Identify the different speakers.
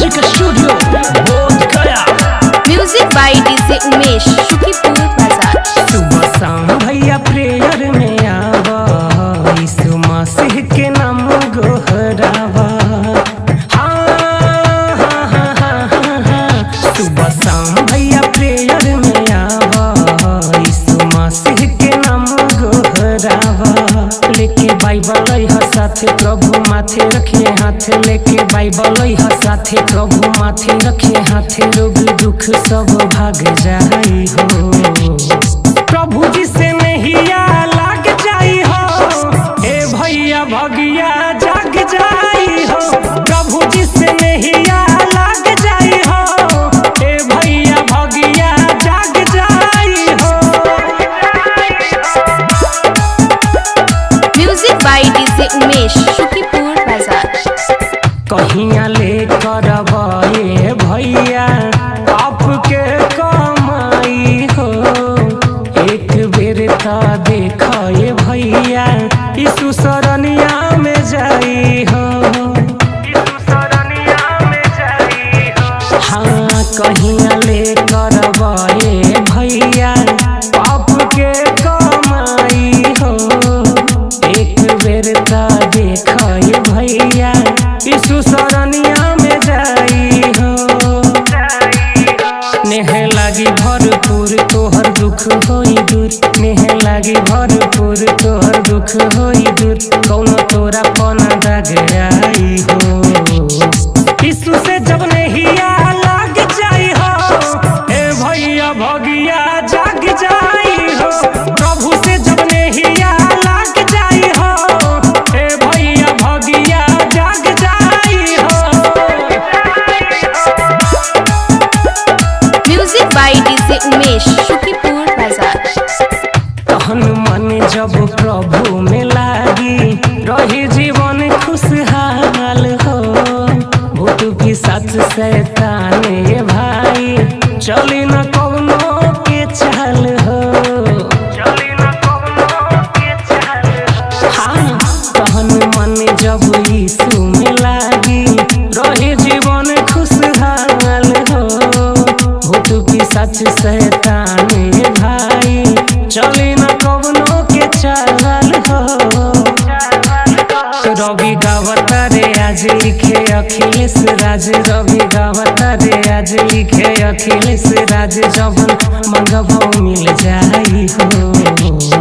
Speaker 1: Music studio Bodh Gaya.
Speaker 2: Music by DJ Umesh, Sukhipur Bazar.
Speaker 3: सुबह शाम भैया prayer में आवा, यीशु मसीह के नाम गोहरावा। हाँ, हाँ, हाँ, हाँ, हाँ, हाँ। सुबह शाम भैया प्रेयर में आवा, यीशु मसीह के नाम गोहरावा। लेके बाइबल अइह साथे, प्रभु माथे रखिए हाथ। लेके बाइबल अइह साथे, प्रभु माथे रखिए हाथ। रोग दुख सब भाग जाई हो, प्रभु जी से नहिया लाग जाई हो। ए भैया भगिया जाग जाई हो, प्रभु जी से नहिया लाग जाई हो। ए भैया भगिया जाग जाई हो।
Speaker 2: Music by DJ Umesh, Sukhipur Bazar.
Speaker 3: कहिया ले करब ये भैया पाप के कमाई हो। एक बेर त देख ये भैया, यीशु शरणिया में जाई हो। हाँ, कहिया ले करब ये भैया पाप के कमाई हो। एक बेर त देख ये भैया, यीशु शरणिया में जाई हो। नेह लागी भरपूर तोहर दुख होई दूर। नेह लागी भरपूर तोहर दुख होई दूर। कौनो तोरा पना दाग आई हो, यीशु से जब नहिया लाग जाई हो। ए भैया भगिया जाग जाई हो, प्रभु से जब नहिया लाग जाई हो। ए भैया भगिया जाग जाई हो।
Speaker 2: Music by DJ Umesh, Sukhipur Bazar.
Speaker 3: तहन मन जब प्रभु में लागी, रही जीवन खुशहाल हो। भूत पिशाच शैतान ये भाई, चली न कौनो के चाल हो। हाँ, तहन मन जब यीशु में लागी, रही जीवन खुशहाल हो। भूत पिशाच शैतान ये भाई, चली न कवनो के चाल हो। रवि गावता रे आज लिखे अखिलेश राज। रवि गावता रे आज लिखे अखिलेश राज। जवन मंगबो मिल जाई हो।